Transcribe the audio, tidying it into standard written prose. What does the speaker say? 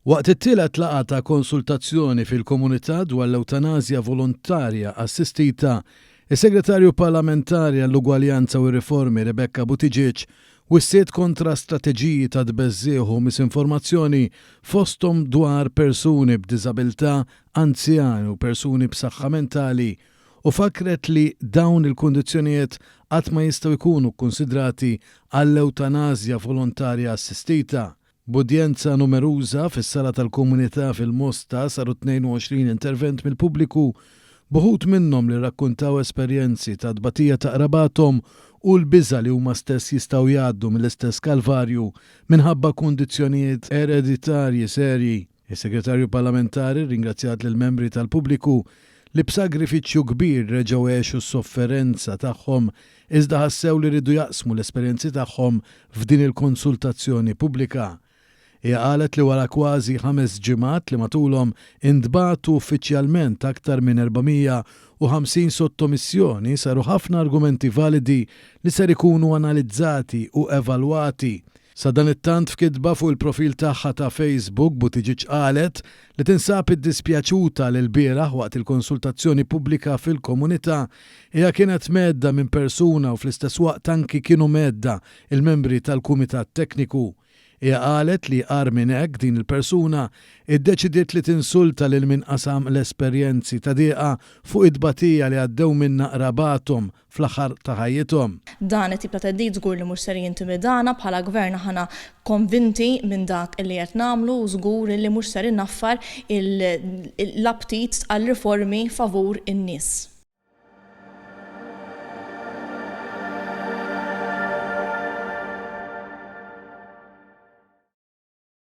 Waqt it-tielet laqgħa ta' konsultazzjoni fil-komunità dwar l-ewtanasja volontarja assistita, is-Segretarju Parlamentari għall-Ugwaljanza u r-Riformi Rebecca Buttigieg wissiet kontra strateġiji ta' tbeżżigħ u misinformazzjoni fosthom dwar persuni b'diżabilità, anzjani u persuni b'saħħa mentali u fakkret li dawn il-kundizzjonijiet qatt ma jistgħu jkunu kkunsidrati għall-ewtanasja volontarja assistita. B'udjenza numeruża fis-sala tal-komunità fil-Mosta saru 22 intervent mill-pubbliku, b'uħud minnhom li rrakkuntaw esperjenzi ta' tbatija ta' qrabathom u l-biża' li huma stess jistgħu jgħaddu mill-istess kalvarju minħabba kundizzjonijiet ereditarji serji. Is-Segretarju Parlamentari rringrazzjat lill-membri tal-pubbliku li b'sagrifiċċju kbir reġgħu għexu s-sofferenza tagħhom iżda ħassew li riedu jaqsmu l-esperjenzi tagħhom f'din il-konsultazzjoni pubblika. Hija qalet li wara kważi ħames ġimgħat li matulhom intbagħtu uffiċjalment aktar minn 450 sottomissjoni saru ħafna argumenti validi li ser ikunu analizzati u evalwati. Sadanittant f'kitba fuq il-profil tagħha ta' Facebook Buttigieg qalet li tinsab iddispjaċuta li lbieraħ waqt il-konsultazzjoni pubblika fil-komunità hija kienet mhedda minn persuna u fl-istess waqt anki kienu mhedda il-membri tal-kumitat tekniku. Hija qalet li agħar minn hekk din il-persuna iddeċidiet li tinsulta lil min qasam l-esperjenzi ta' dieqa fuq it-tbatija li għaddew minnha qrabathom fl-aħħar ta' ħajjithom. Dan it-tip ta' theddid żgur li mhux ser jintimidana, bħala Gvern aħna konvinti minn dak li qed nagħmlu u żgur li mhux ser inaffar l-aptit għal riformi favur in-nies.